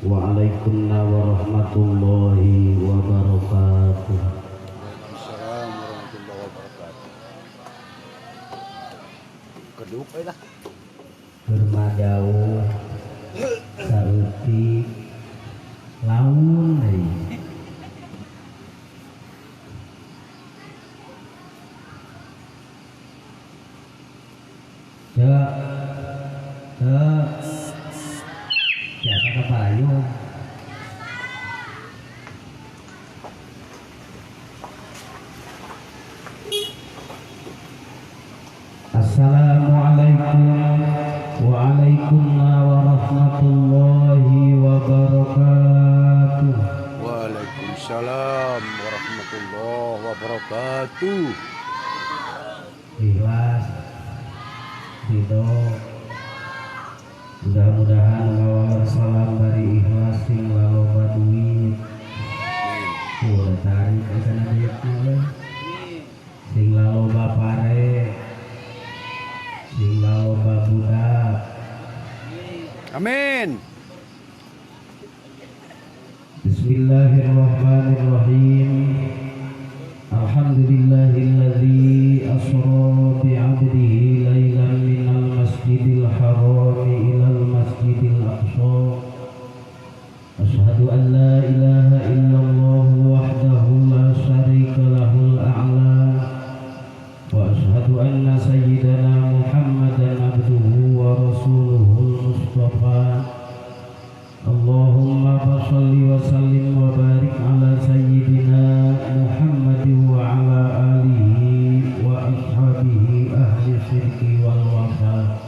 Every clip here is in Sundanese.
Waalaikumsalam warahmatullahi wabarakatuh. Waalaikumsalam warahmatullahi wabarakatuh. Keduk euy lah. Keur jauh saeutik laun deui. Cek, cek, biasa ka payung. Assalamualaikum waalaikumsalam warahmatullahi wabarakatuh. Waalaikumsalam warahmatullahi wabarakatuh. Ikhlas, ridho, mudah-mudahan ngawal salam bari ikhlas sing laloba duit. Amin. Udah tarik kana duitna we. Sing laloba pare, sing laloba budak. Amin. Bismillahirrahmanirrahim. Alhamdulillahilladzi asra bi'abdihi lailan minal masjidil harami ilal masjidil aqsa. Asyhadu an la ilaha illallah wahdahu la syarika lahul a'la wa asyhadu anna sayyidana Muhammadan abduhu wa rasuluhul mustafa. Allahumma shalli wa sallim wa barik ala sayyidina Muhammad wa ala alihi wa ashabihi ahli syirki wal wafa.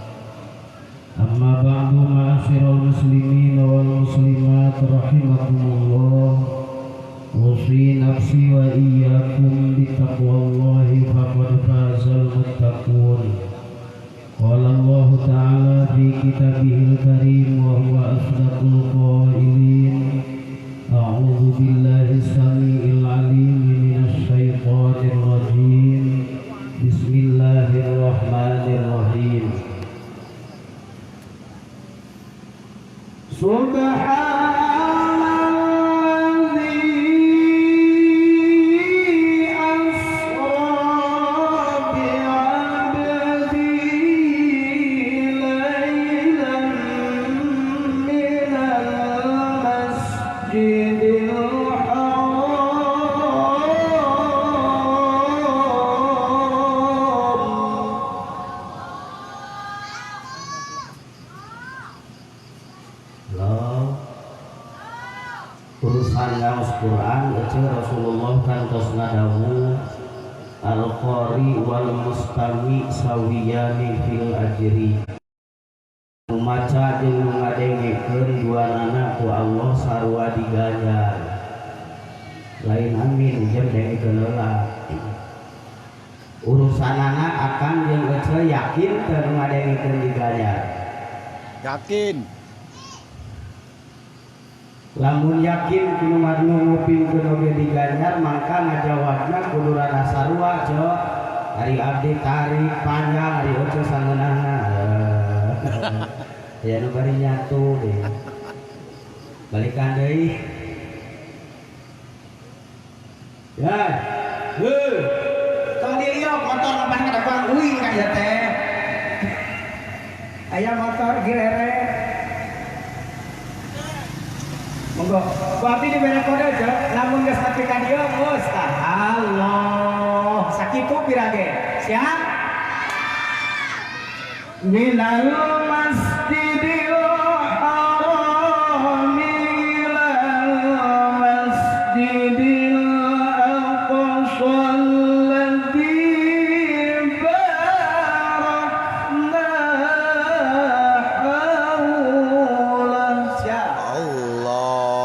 Amma ba'du, ma'asyiral muslimin wal muslimat rahimakumullah. Usi nafsi wa iyyakum bitaqwallahi faqad fazal muttaqun. Qala Allah Ta'ala fi kitabihil karim wa huwa asdaqul qailin. A'udzu billahi samiil alim minasy syaithanir rajim. Bismillahirrahmanirrahim. Subhanalladzi asra bi'abdihi lailan minal masjidil haram. Loh, urusan ngaos Quran itu Rasulullah kantos ngadawuh al-qari wal mustami sawiyani fil ajri. Nu maca jeung nu ngadengekeun duanana ku Allah sarua diganjar. Lain amin jeung dengekeun heula. Urusanana akang jeung ece yakin teu nu ngadengekeun diganjar? Yakin. Lamun yakin kudu nu ngupingkeun oge diganjar, mangka ngajawabna kudu rada sarua cok. Ari abdi tarik panjang, ari ece sangeunahna. Ya nu bari nyatu deui. Balikan deui. Ya. Heuh. Tong diliok motor kapan kada uing ka ieu teh. Aya motor girere. Monggo. Ku abdi dibere kode aja, lamun geus nepi ka dieu geus tah. Allah, sakitu pira ge? Siap? Minal masjidil haram ilal masjidil aqsa alladzi barakna haulah. Siap? Allah.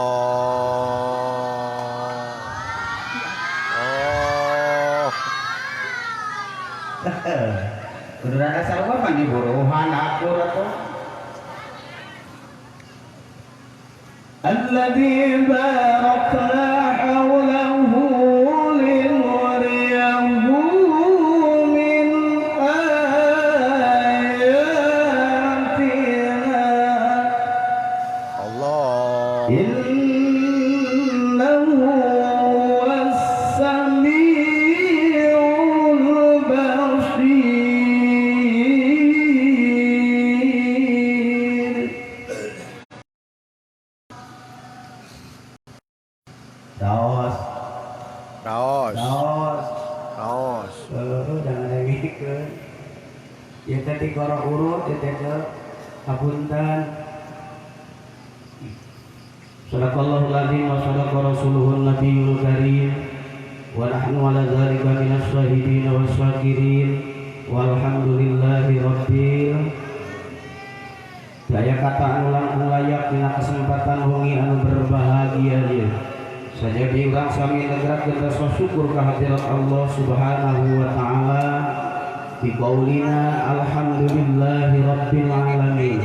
Oh. Kudu rada sarua mah diburuhan akur atuh. Alladzi barakna haulahu linuriyahu min ayatina. Allah. Innahu was-sami'ul basir. Raos. Raos. Raos. Raos. Jangan lagi. Ya tadi korok urut ya teh hapunten. Sadaqallahul azim wa sadaqa rasuluhun nabiyul karim wa nahnu ala dzalika minasy syahidin wasyakirin walhamdulillahi rabbil. Daya kata anu langkung layak dina kesempatan wengi anu berbahagia ieu. Sajadi urang sami negerakeun rasa syukur ka hadirat Allah Subhanahu wa taala. Biqaulina alhamdulillahi rabbil alamin.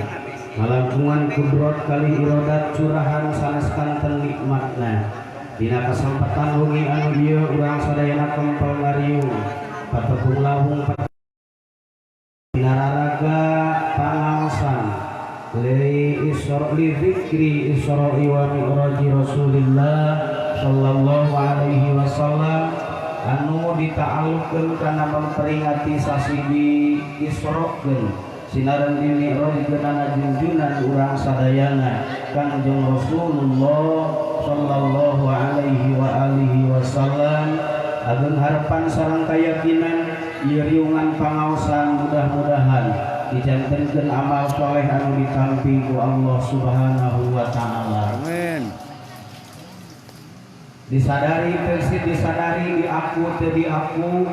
Ngalangkungan kudrat kali iradat curahan sanes kanten nikmatna. Dina kesempatan wengi anu ieu urang sadayana kempel ngariung patepung lawung dina raraga pangaosan li isra li zikri isra'i wa mi'raji Rasulillah sallallahu alaihi wasallam anu dita'alluqkeun kana memperingati sasi di Isra-keun sinaran di Mi'raj-keunana junjunan urang sadayana Kangjeng Rasulullah sallallahu alaihi wa alihi wasallam. Ageung harapan sareng kayakinan ieu riungan pangaosan mudah-mudahan dijantenkeun amal soleh anu ditampi ku Allah Subhanahu wa taala. Amin. Disadari teu disadari diaku teu diaku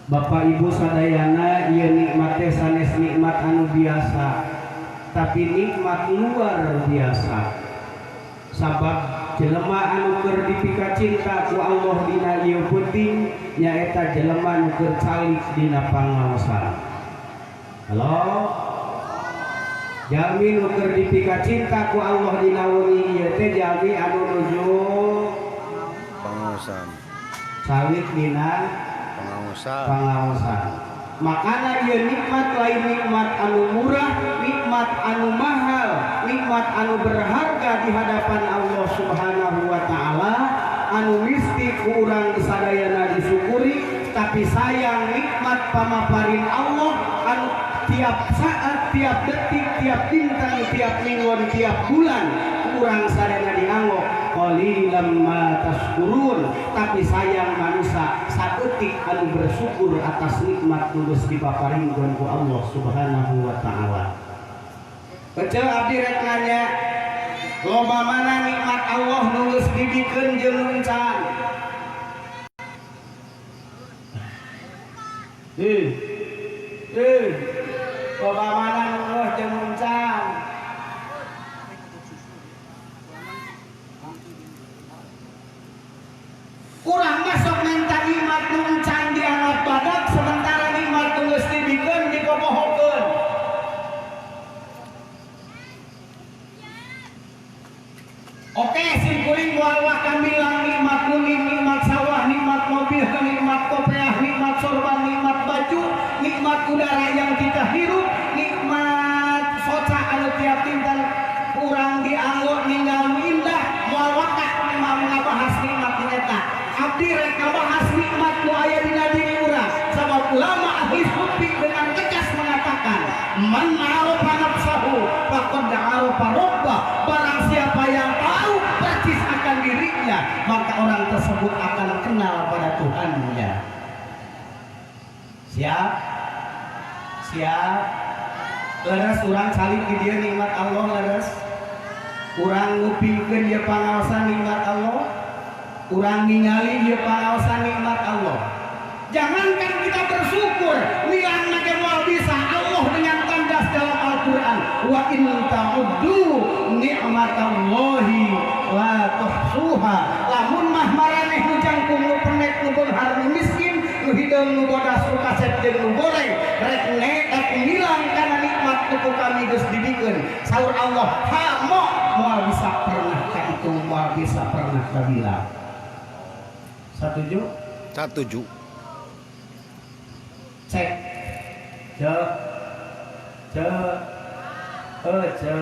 Bapak Ibu sadayana ieu nikmat teh sanes nikmat anu biasa tapi nikmat luar biasa. Sabab jelema anu keur dipika cinta ku Allah dina ieu peuting nyaeta jelema anu keur calik dina pangaosan. Halo. Jalmi nu keur dipika cinta ku Allah dina wengi ieu teh jalmi anu nuju pangaosan. Calik dina pangaosan. Pangaosan. Makana ieu nikmat lain nikmat anu murah, nikmat anu mahal, nikmat anu berharga di hadapan Allah Subhanahu wa taala, anu misti ku urang sadayana disyukuri, tapi sayang nikmat pamaparin Allah anu tiap saat, tiap detik, tiap bintang, tiap mingguan, tiap bulan kurang sadayana dianggo qalilan ma tashkurun, tapi sayang manusia saeutik anu bersyukur atas nikmat nu geus dipaparinkeun ku Allah Subhanahu wa taala. Eceu abdi rek nanya, loba mana nikmat Allah nu geus dibikeun jeung encan? Loba mana nu geus jeung encan? Kurang masuk minta nikmat nu encan dianggap badak, sementara nikmat nu geus dibikeun dipopohokeun. Oke, sim kuring moal wakan bilang nikmat kuning, nikmat sawah, nikmat mobil, nikmat kopiah, nikmat sorban, nikmat baju, nikmat udara yang kita hirup, nikmat soca anu tiap dinten kurang dianggo ninggal nu indah, moal wakah mau ngabahas nikmat eta. Abdi rek ngabahas nikmat nu aya dina diri urang. Sabab ulama ahli sufi dengan tegas mengatakan, man arafa nafsahu faqad arafa rabbah. Barang siapa yang tahu persis akan dirinya, maka orang tersebut akan kenal pada Tuhannya. Siap? Siap? Leres urang calik di dia nikmat Allah leres. Urang ngupingkeun ieu pangaosan nikmat Allah. Urang ningali ieu pangaosan nikmat Allah. Jangankan kita bersyukur, milangna ge moal bisa. Allah dengan tandas dalam Al-Qur'an, wa in ta'uddu ni'matallahi la tuhsuha. Lamun mah maraneh nu jangkung nu penek nu beunghar nu miskin, nu hideung nu bodas nu kasep jeung nu goreng, rek rek ngilang kana nikmat nu ku kami geus dibikeun. Saur Allah, ha mo moal bisa pernah kahitung, moal bisa pernah kabilang. Satuju? Satuju. Cek. Ce. Ce. Ce.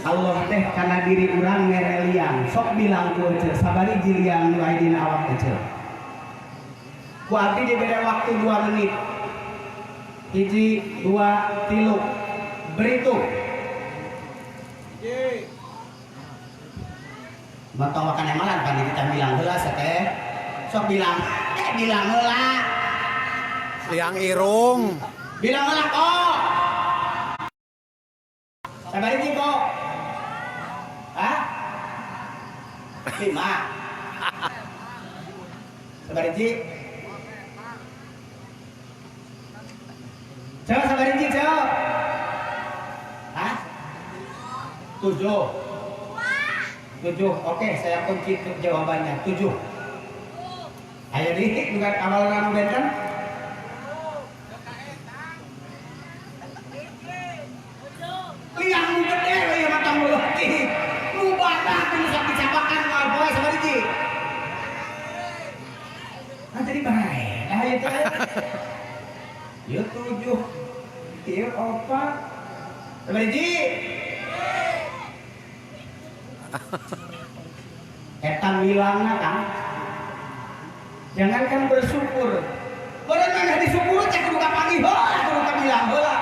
Allah teh kana diri urang mere liang. Sok bilang ku ece sabariji liang nu aya dina awak ece. Ku abdi dibere waktu 2 menit. 1, 2, 3. Berhitung. Mata wakan emalan pan kita bilang heula teh. Sok bilang, bilang heula. Liang irung. Bilang heula kok. Sabariji kok. Hah? 5. Sabariji. Coba sabariji, coba. Hah? 7. 7. Oke, saya kunci jawabannya. 7. Ayo di, bukan awal kamu benten. Liang nu gede we ieu mah tong leutik. Nu badak nu sok dicapakan moal poe sabariji. Nah jadi bae. Lah ieu teh. Ieu 7. Ieu 4. Sabariji. Eta milangna Kang. Jangankan bersyukur. Orang mana disyukur cek kudu kapanggih heula, kudu kabilang heula.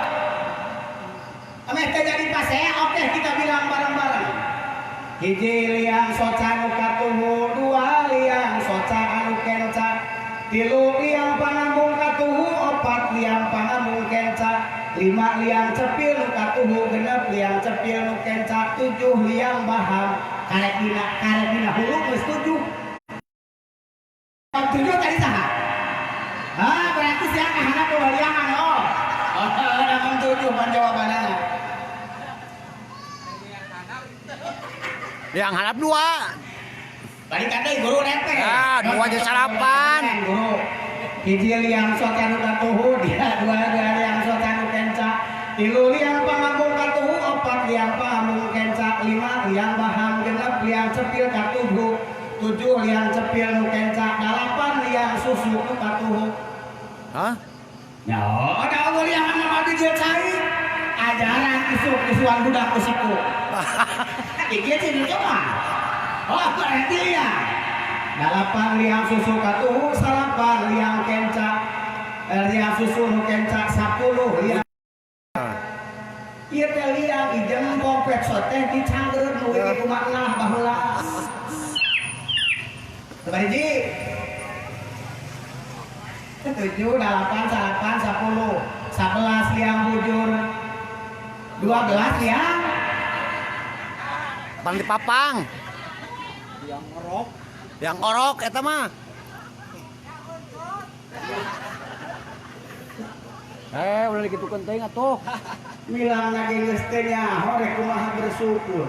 Ameh teh jadi pasea, oke kita bilang bareng-bareng. 1 liang soca nu katuhu, 2 liang soca anu kenca, 3 liang pangambung katuhu, 4 liang pangambung kenca, 5 liang cepil nu katuhu, 6 liang cepil nu kenca, 7 liang baham. Karek dina hulu geus 7. 7 tadi saha? Ah, berarti sia kahana kewaliangan oh. Oh, namun 7 pan jawabanana. Yang harap 2. Balik deui guru rete. Ah, 2 aja 8. Guru. 1 liang soca nu katuhu, dia 2 liang soca nu kenca, 3 liang pangambung katuhu, 4 liang pangambung kenca, 5 liang baham, 6 liang cepil katuhu, 7 liang cepil nu kenca, 8 liang susu nu katuhu. Hah? Ya, ada eueuh liang anu mah dijieun cai. Ajaran isuk-isuan budak usiku. Iki sih dicoba. Oh, berarti ya. 8 liang susu katuhu, 9 liang kenca, liang susu nu kenca, 10 liang. Ieu teh liang ijem kompleks teh dicangkeun nu ieu kumaha baheula. Sabariji. 7, 8, 9, 10, 11 liang bujur, 12 liang. Pang dipapang. Yang orok. Yang orok eta mah. Udah dikitukeun teuing atuh. Milang lagi geus teu nyaho rek kumaha bersyukur.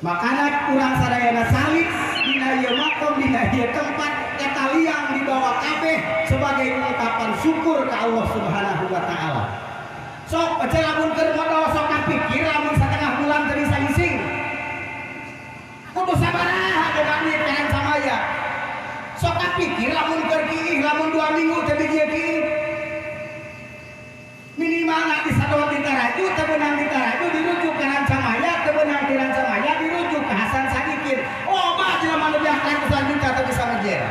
Makana urang sadayana salib dina ieu makom dina ieu tempat eta liang dibawa kabeh sebagai ungkapan syukur ka Allah Subhanahu wa taala. Sok aja lamun keur modal sok kapikir lamun setengah bulan teu bisa ngising. Kudu sabaraha boga duit ka samaya. Sok kapikir lamun keur kiih lamun 2 minggu teu bijieun kiih. Minimal nak disadot di Taraju, teu beunang di Taraju dirujuk ka Rancamaya, teu beunang di Rancamaya dirujuk ka Hasan Sadikin. Oh, bah jelema nu beak ratusan juta teu bisa ngejer.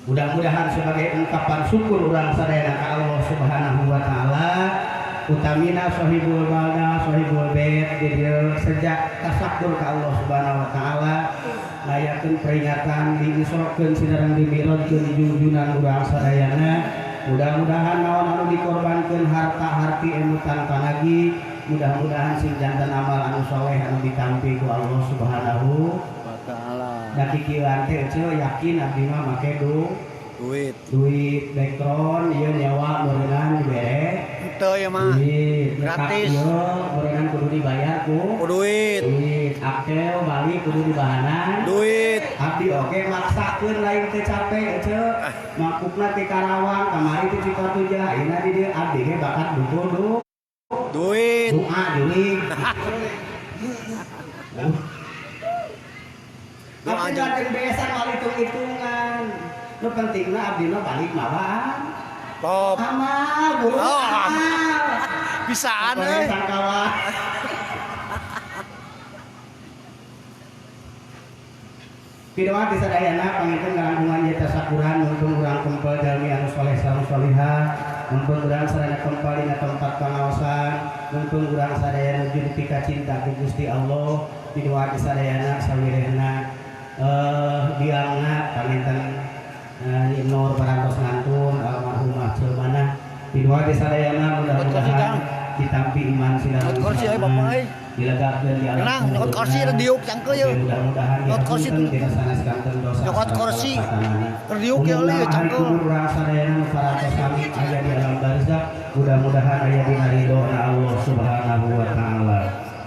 Mudah-mudahan sebagai ungkapan syukur urang sadayana ka Allah Subhanahu wa taala, utamina sahibul balda, sahibul bait di dieu sejak tasakur ka Allah Subhanahu wa taala, ngayakeun peringatan diisrokeun sinareng dimirodkeun junjunan urang sadayana. Mudah-mudahan naon anu dikorbankeun harta harti emutan panagi, mudah-mudahan sing janten amal anu soleh anu ditampi ku Allah Subhanahu wa taala. Da kikieuan teh eceu yakin abdi mah make duit. Duit background ieu nyawa meureunnan dibere. Henteu ieu mah. Duit gratis. Ieu meureunnan kudu dibayar ku duit. Duit akel balik kudu dibahanan. Duit. Abdi oge maksakeun lain teu capek eceu. Mangkukna ti Karawang kamari ti Cipatujah ayeuna di dieu abdi ge bakat butuh duit. Doa jurig. Abdi latihan besan mal hitung-hitungan. Nu pentingna abdi mah balik mawaan. Top. Amal, guru Oh, amal. Bisaan euy. Sangkawa. Pidoa di sadayana panginten ngalangkungan ieu tasakuran mumpung urang kempel jalmi anu soleh sareng solihah, mumpung urang sarana kempel dina tempat pangaosan, mumpung urang sadaya nuju dipika cinta ku Gusti Allah. Pidoa di sadayana sawirehna diangna panginten Nur parantos ngantun almarhumah Celmana. Pidoa di sadayana mudah-mudahan ditampi iman sila kursi euy bapak euy. Dilegakeun di alam. Tenang, nyokot kursi diuk cangkeul yeuh. Mudah-mudahan nyokot kursi tidak sanes kanten dosa. Nyokot kursi diuk ya euy cangkeul. Urang sadayana nu parantos kami aya di alam barzakh, mudah-mudahan aya dina ridho-Na Allah Subhanahu wa taala.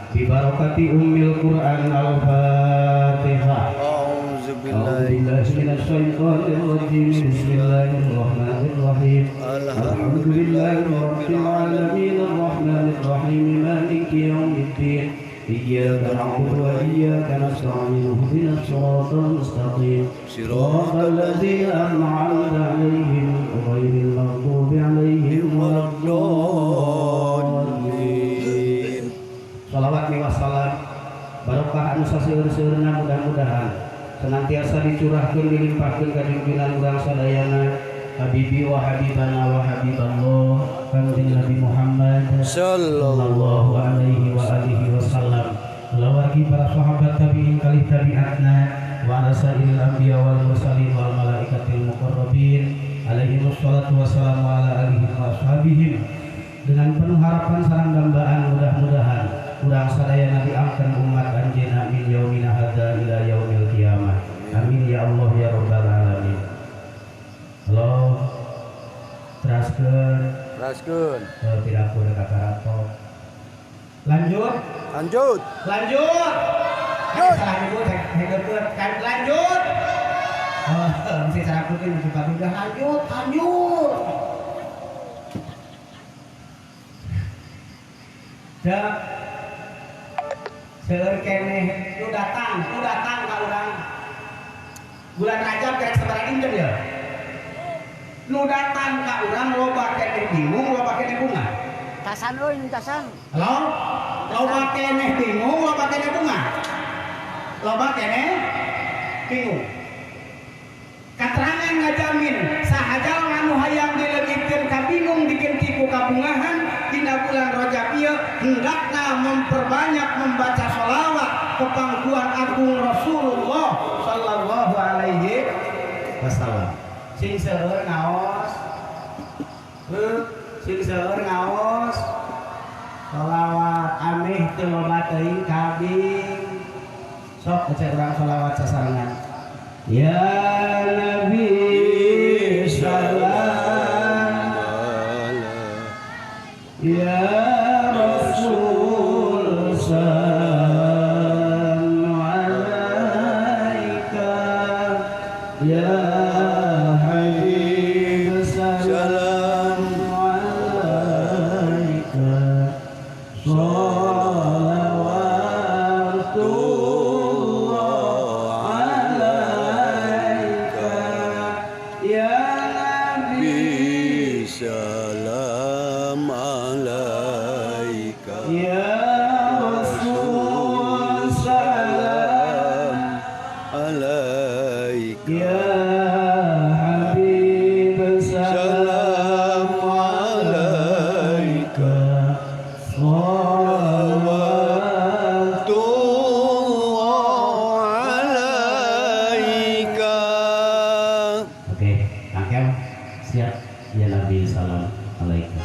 Bi barakati ummil Quran al-Fatihah. A'udzubillahi minasyaitonir rajim. Bismillahirrahmanirrahim. Alhamdulillahi rabbil alamin arrahmanir rahim maliki yaumiddin. Iyyaka na'budu wa iyyaka nasta'in. Ihdinas siratal mustaqim. Siratal ladzina an'amta 'alaihim ghairil maghdubi 'alaihim waladdallin. Shalawat wa salam barokah anu saseur-seurna mudah-mudahan senantiasa dicurahkeun dilimpahkeun ka junjungan urang sadayana habibi wa habibana wa habiballah Kanjeng Nabi Muhammad sallallahu alaihi wa alihi wasallam, kulawargi para sahabat tabi'in kalih tabi'atna wa ala sairil anbiya wal mursalin wal malaikatil muqarrabin alaihi wassalatu wassalamu ala alihi wa ashabihim. Dengan penuh harapan sareng dambaan mudah-mudahan urang sadayana diangkeun umat anjeunna min yaumina hadza ila yaumil qiyamah. Amin ya Allah ya rabbal alamin. Halo. Teraskeun. Teraskeun. Tidak boleh kata. Lanjut. Lanjut. Lanjut. Lanjut. Lanjut. Oh, mesti sarakukeun cepat udah lanjut, lanjut. Cek. Seueur keneh nu datang ka urang. Bulan Rajab kerek sabaraha dinten ya? Nu datang ka urang loba keneh bingung, loba keneh bunga. Tasan euy, tasan. Halo? Loba keneh bingung, loba keneh bunga. Loba keneh bingung. Katerangan ngajamin sahaja anu hayang dileungitkeun ka bingung dikenti ku kabungahan dina bulan Rajab ieu hendakna memperbanyak membaca sholawat kepangkuan agung Rasulullah sallallahu alaihi wasallam. Sing seueur ngaos. Sing seueur ngaos sholawat ameh teu loba teuing kabing. Sok ece urang sholawat sasarengan. Ya Nabi salam, ya Rasul salam alaika, ya Habib salam alaika, shalawatullah alaika, ya Nabi salam alaika, ya Rasul salam alaika, ya Habib salam alaika, shalawatullah alaika. Oke, Kang siap. Ya Nabi salam alaika.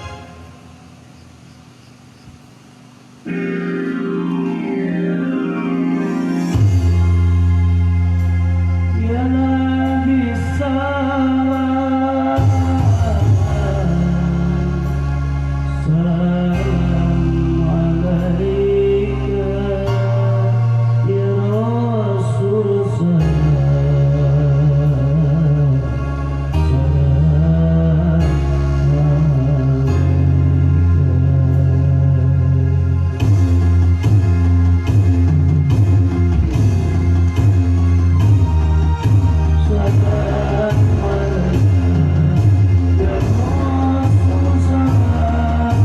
Ya Nabi salam, salam alaika, ya Rasul salam, salam alaika. Salam alaika, ya Rasul salam,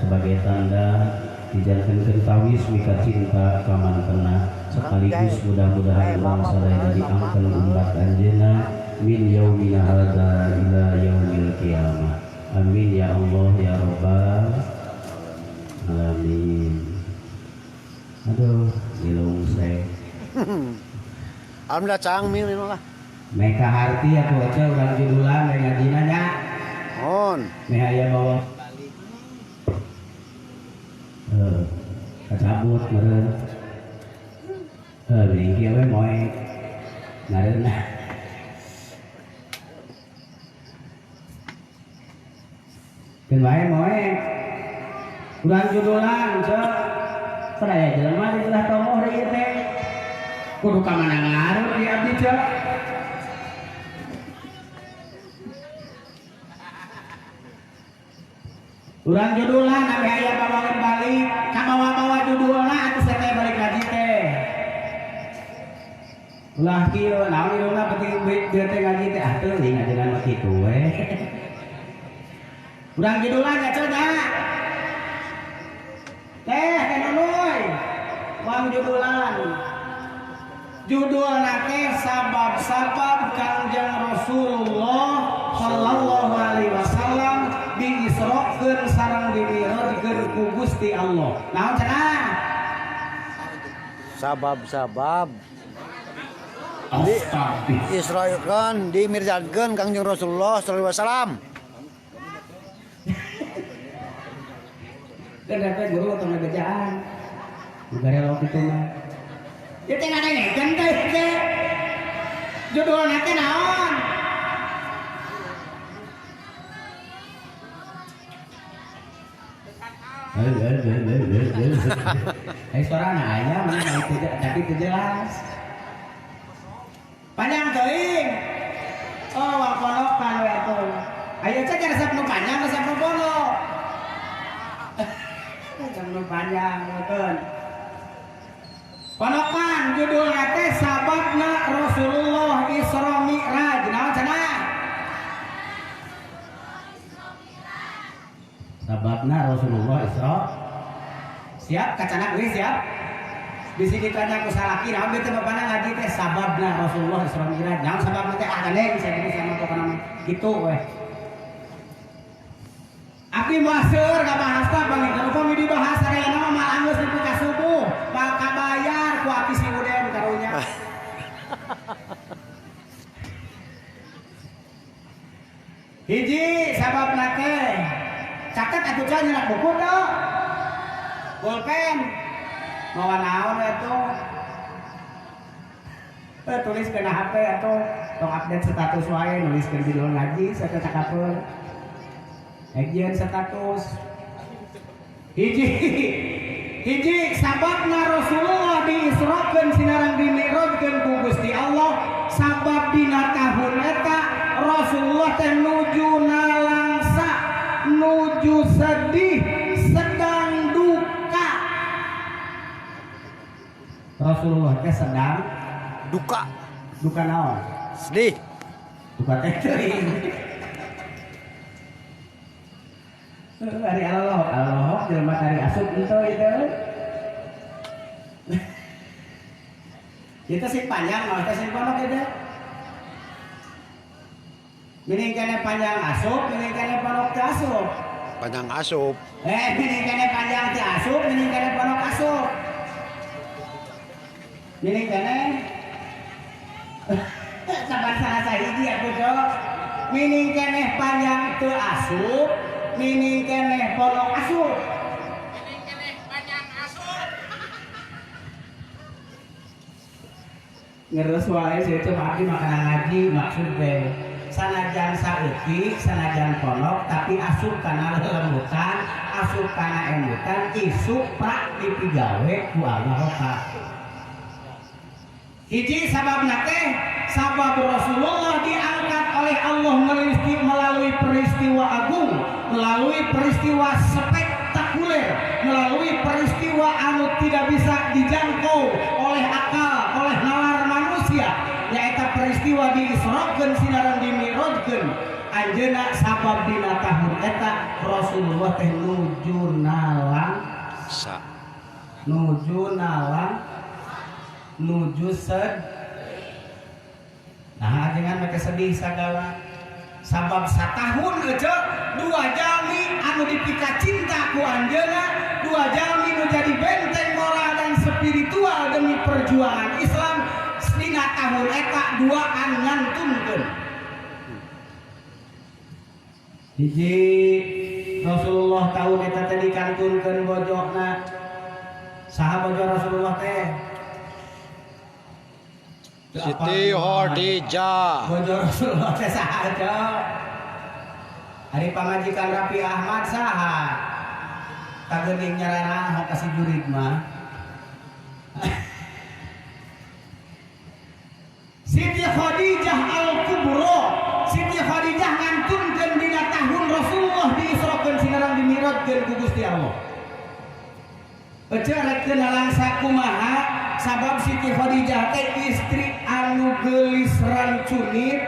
Sebagai tanda dijantenkeun tawis mika cinta ka mantena, sekaligus mudah-mudahan urang sadaya diangkeun umat anjeunna min yaumina hadza ila yaumil qiyamah. Amin ya Allah ya rabbal alamin. Aduh, nilungsek. Alhamdulillah cang mil ini lah. Meka harti atuh aja urang judulan we ngajina nya. Mohon. Meh aya bawa balik. Kacabut meureun. Beuring kieu we moe. Ngareunah. Keun wae moe. Urang judulan ceu. Sadaya jelema di belah tomoh ieu teh. Kudu ka mana ngaruh di abdi ceu. Urang judulan ame aya bawaeun balik, kabawa-bawa judulna atuh teh balik ngaji teh. Ulah kieu naon irungna penting dieu teh ngaji teh ah teuing ngajinan mah kitu we. Urang judulan nya ceu nya. Teh teh nunuy. Wang judulan. Judulna teh sabab-sabab Kangjeng Rasulullah sallallahu alaihi wasallam diisrokeun sareng dimi'rajkeun ku Gusti Allah. Naon cenah? Sabab-sabab diisrokeun dimirjadkeun Kangjeng Rasulullah sallallahu alaihi wasallam. Kan dapat guru atau ngabejaan. Bukan waktu itu mah. Ieu teh ngadengekeun teh teh. Judulna teh naon? Suarana aya mana itu tapi teu jelas. Panjang teuing. Oh, wang ponokan we atuh. Ayo cek resep nu panjang resep nu pondok. Resep nu panjang meukeun. Ponokan judulna teh sababna Rasulullah Isra Mi'raj. Naon cenah? Sababna Rasulullah Isra. Siap kacana geus siap. Bisi ditanya ku salaki naon teh bapana ngaji teh sababna Rasulullah Isra Mi'raj. Naon sababna teh ah gandeng saya geus sama pokona mah. Kitu weh. Abdi moal seueur ngabahasna pangeukeun upami dibahas sadayana mah moal anggeus nepi ka subuh, moal kabayar ku abdi si Uden karunya. Hiji sababna teh catet atuh can nyenak buku teu. Pulpen mawa naon atuh. Tulis kana HP atuh tong update status wae nuliskeun judul ngaji sacakapeun. Ejian status. Hiji hiji sababna Rasulullah diisrokeun sinareng dimi'rajkeun ku Gusti Allah sabab dina tahun eta Rasulullah teh nuju nalangsa, nuju sedih, sedang duka. Rasulullah teh sedang duka. Duka naon? Sedih. Duka teh teuing. Hari Allah, Allah jelema tari asup henteu ieu. Itu sing panjang, mah teh sing pondok ieu. Mining kene panjang asup, mining kene pondok teu asup. Panjang asup. Mining kene panjang teu asup, mining kene pondok asup. Mining kene saban salah sahiji atuh cok. Mining kene panjang teu asup, mining keneh pondok asup. Mining keneh panjang asup. Ngeres wae saya coba abdi makanan ngaji maksud teh sanajan saeutik sanajan pondok tapi asup kana lelembutan, asup kana embutan, isuk prak dipigawe ku Allah ka. Hiji sababna teh sabab Rasulullah diangkat oleh Allah melalui peristiwa agung, melalui peristiwa spektakuler, melalui peristiwa anu tidak bisa dijangkau oleh akal, oleh nalar manusia, nyaeta peristiwa diisrokeun sinareng dimi'rajkeun. Anjeunna sabab dina tahun eta Rasulullah teh nuju nalang Sa. Nuju nalang nuju sed. Nah, ajengan make sedih sagala. Sabab satahun aja dua jalmi anu dipika cinta ku anjeunna, dua jalmi nu jadi benteng moral dan spiritual demi perjuangan Islam dina tahun eta duaan ngantunkeun. Hiji Rasulullah tahun eta teh dikantunkeun bojona. Saha bojo Rasulullah teh? Siti Khadijah. Bojo Rasulullah teh saha cok? Ari pamajikan Raffi Ahmad saha? Tageuning nyarana ka si jurig mah. Siti Khadijah Al-Kubra. Siti Khadijah ngantunkeun dina tahun Rasulullah diisrokeun sinareng dimiradkeun ku Gusti Allah. Ece rek teu nalangsa kumaha sabab Siti Khadijah teh istri anu geulis rancunit,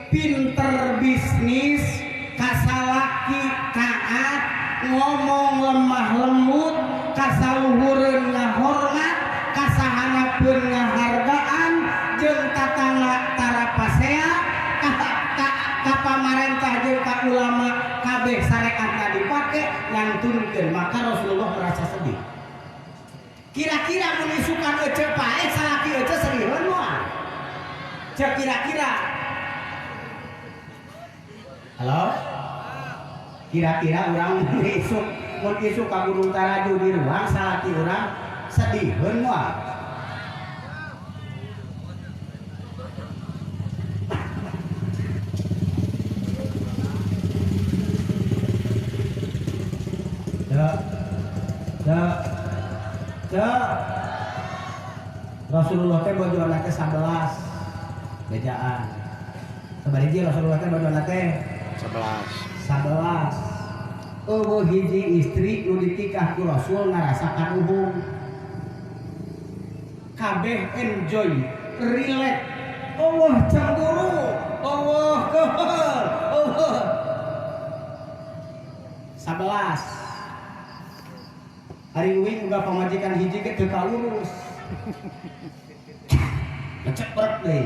pinter bisnis, kasalaki taat, ngomong lemah lembut, kasaluhureun ngahormat, kasahanapeun ngahargaan, jeung tatangga tara pasea, ka pamarentah jeung ka ulama kabeh sareatna dipake ngantunkeun. Maka Rasulullah merasa sedih. Kira-kira mun isukan ece paeh salaki ece seriheun moal? Cek kira-kira. Halo? Kira-kira urang mun isuk ka Gunung Taraju di ruang salaki urang sediheun moal? Ya. Ya. Ya. Rasulullah teh bojona teh 11 bejaan. Sabaraha Rasulullah teh bojona teh? 11. 11. Eueuh hiji istri nu ditikah ku Rasul ngarasakan uhung. Kabeh enjoy, relax. Eueuh cemburu, eueuh keuheul, eueuh. 11. Hari uing uga pamajikan hiji ge teu kalurus. Ngeceprek deui.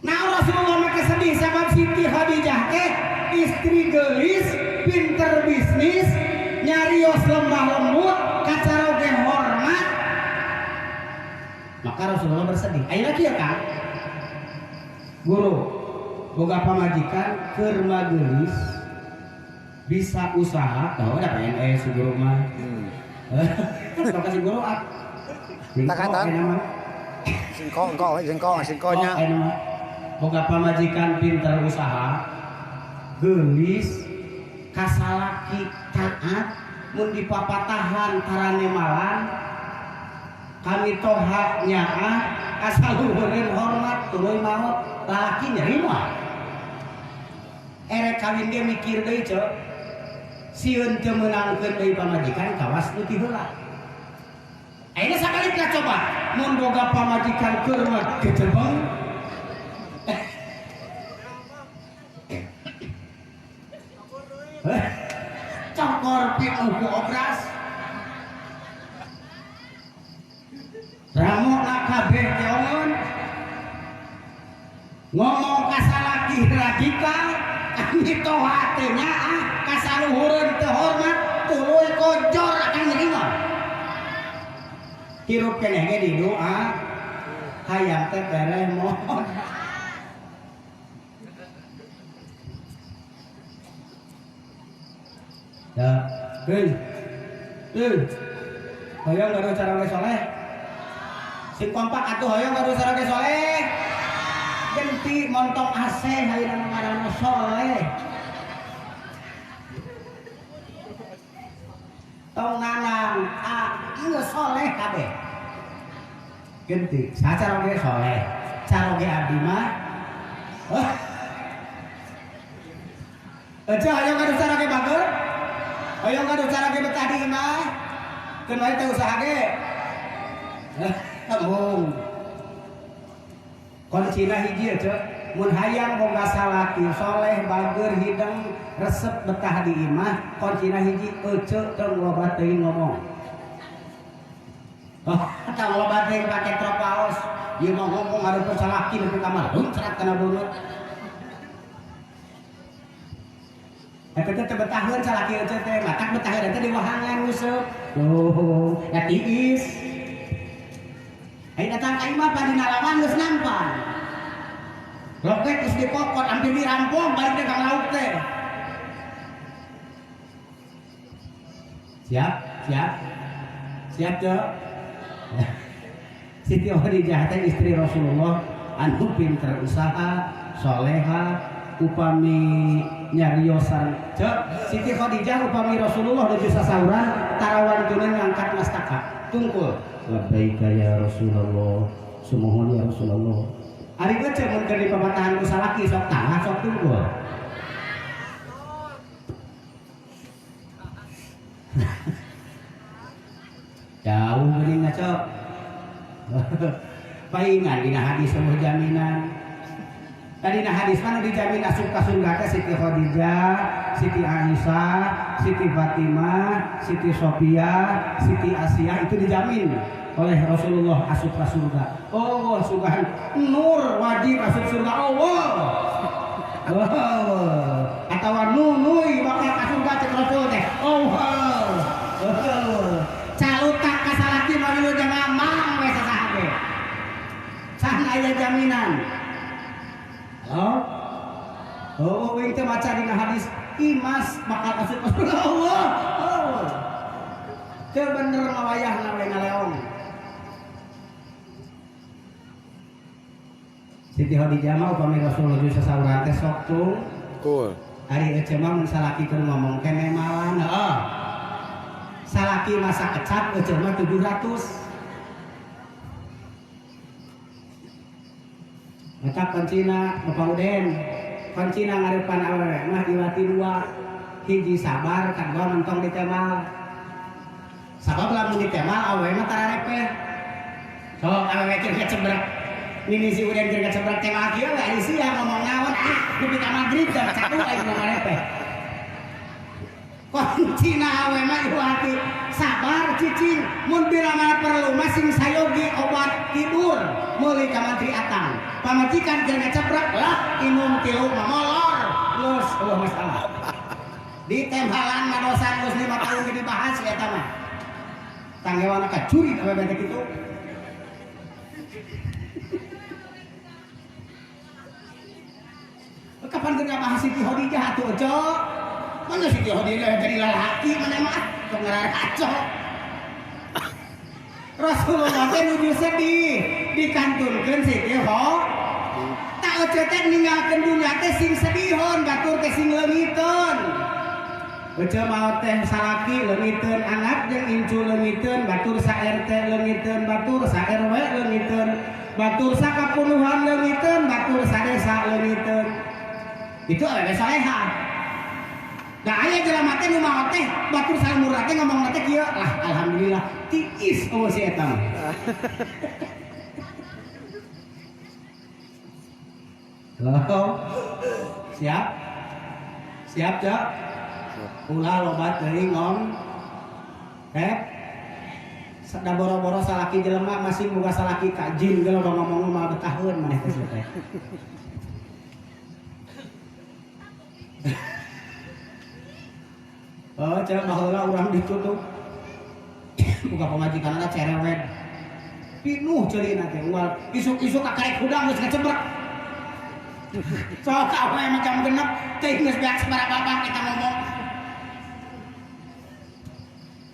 Nah Rasulullah make sedih sabab Siti Khadijah teh istri geulis, pinter bisnis, nyarios lemah lembut, kacaroge hormat. Maka Rasulullah bersedih. Ayeuna kieu Kang. Guru, boga pamajikan keur geulis, bisa usaha, tahu ada PNS si guru mah. Terus kasih guru ah. Tak singkong, singkong, singkongnya. Boga pamajikan pinter usaha, geulis, kasalaki taat, mun dipapatahan taranemalan, kami toha nyaah, kasaluhureun hormat, tuluy maot, lalaki nyeri moal. Erek kawin ge mikir deui ceu. Sieun teu meunangkeun deui pamajikan kawas nu ti heula. Ayeuna sakalipna coba mun boga pamajikan keur mah gejebeng. Cokor pinuh ku obras. Ramona kabeh teongeun. Ngomong ka salaki radikal, kami toha teu nyaah, kasaluhureun teu hormat, tuluy kojor akan nerima. Hirup keneh ge di doa, hayang teh bere mohon. Ya, hei, hei, hoyong gaduh caroge soleh, sing kompak atuh hoyong gaduh caroge soleh, genti montong AC hayang ngaranna soleh. Tong nanang, ah, ieu soleh kabeh. Genti, saha caroge soleh, caroge abdi mah. Aja hoyong gaduh caroge bager. Hoyong gaduh caroge betah di imah. Keun wae teh usaha ge. Embung. Kuncina hiji aja mun hayang boga salaki soleh bager hideng resep betah di imah kuncina hiji ece tong loba teuing ngomong. Oh, tong loba teuing pake tropaos. Ieu mah ngomong hareupeun salaki nepi ka kamar luncrat kana beungeut. Eta teh teu betaheun salaki ece teh, matak betaheun teh diwahangan nguseup. Oh, ya tiis. Ai datang ka imah padina lawan geus nampan. Loket geus dipokot hampir dirampung balik teh kang lauk teh. Siap, siap. Siap, Cok. Siti Khadijah teh istri Rasulullah anu pinter usaha, soleha, upami nyariosan. Cok, Siti Khadijah upami Rasulullah nuju sasauran tarawan tuneun ngangkat mastaka. Tungkul. Labbaika ya Rasulullah, sumuhun ya Rasulullah. Ari ge mun keur dipapatahan ku salaki sok tangah sok tungkul. Jauh geuning ngaco. Paingan dina hadis eueuh jaminan. Tadina hadis mah nu dijamin asup ka surga teh Siti Khadijah, Siti Aisyah, Siti Fatimah, Siti Sofia, Siti Asiyah itu dijamin oleh Rasulullah asup ka surga. Oh, sugan nur wajib asup surga Allah. Oh, atawa nunuy bakal ka surga cek Rasul teh. Oh. Oh. Calutak ka salaki mah wilujeng ngamang we sasaha ge. Can aya jaminan. Oh. Oh, wing teh maca dina hadis imas bakal asup ka surga Allah. Oh. Teu bener ngawayahna we ngaleong. Siti Khadijah mah upami Rasulullah nuju sasauran teh sok tungkul. Ari ece mah mun salaki keur ngomong keneh malan heeh. Salaki masa kecap ece mah 700. Mata kuncina Bapak Uden, kuncina ngarepan awewe mah diwati dua. Hiji sabar kadua mentong ditemal. Sabab lamun ditemal awewe mah tara repeh. Sok awewe keur kecebrek. Nini si Uden keur kecebrek temal kieu we ari sia ngomong naon ah nepi ka magrib da catu aing ngomong repeh. Kuncina awewe mah diwati sabar cicing mun bila mana perlu mah sing sayogi obat tidur meuli ka mantri atang. Pamajikan keur ngecebrek lah inum tilu mamolor geus eueuh masalah. Ditembalan madosan geus 5 tahun ge dibahas eta mah. Tanggewana kacurit awewe teh kitu. Kapan keur ngabahas Siti Khadijah atuh Cok? Mana Siti Khadijah jadi lalaki mana mah tong ngararaco. Rasulullah teh nuju sedih dikantunkeun Siti Khadijah. Tak ece teh ninggalkeun dunya teh sing sedihon batur teh sing leungiteun. Ece maot teh salaki leungiteun anak jeung incu leungiteun batur sa RT leungiteun batur sa RW leungiteun batur sa kapunuhan leungiteun batur sa desa leungiteun. Itu awewe soleha. Da aya jelema teh nu maot teh batur salamurna teh ngomongna teh kieu lah alhamdulillah tiis eueuh si eta mah. Halo. Siap? Siap, Cok? Ulah loba teuing ngom. Rep. Da boro-boro salaki jelema masih boga salaki ka jin ge loba ngomong mah betaheun maneh teh teh. Oh, cewek baheula urang ditutup. Buka pamajikanna cerewet. Pinuh ceulina teh unggal isuk-isuk kakarek hudang geus ngecebrek. Sok awewe macam genep teh geus beak sabaraha babak kita ngomong.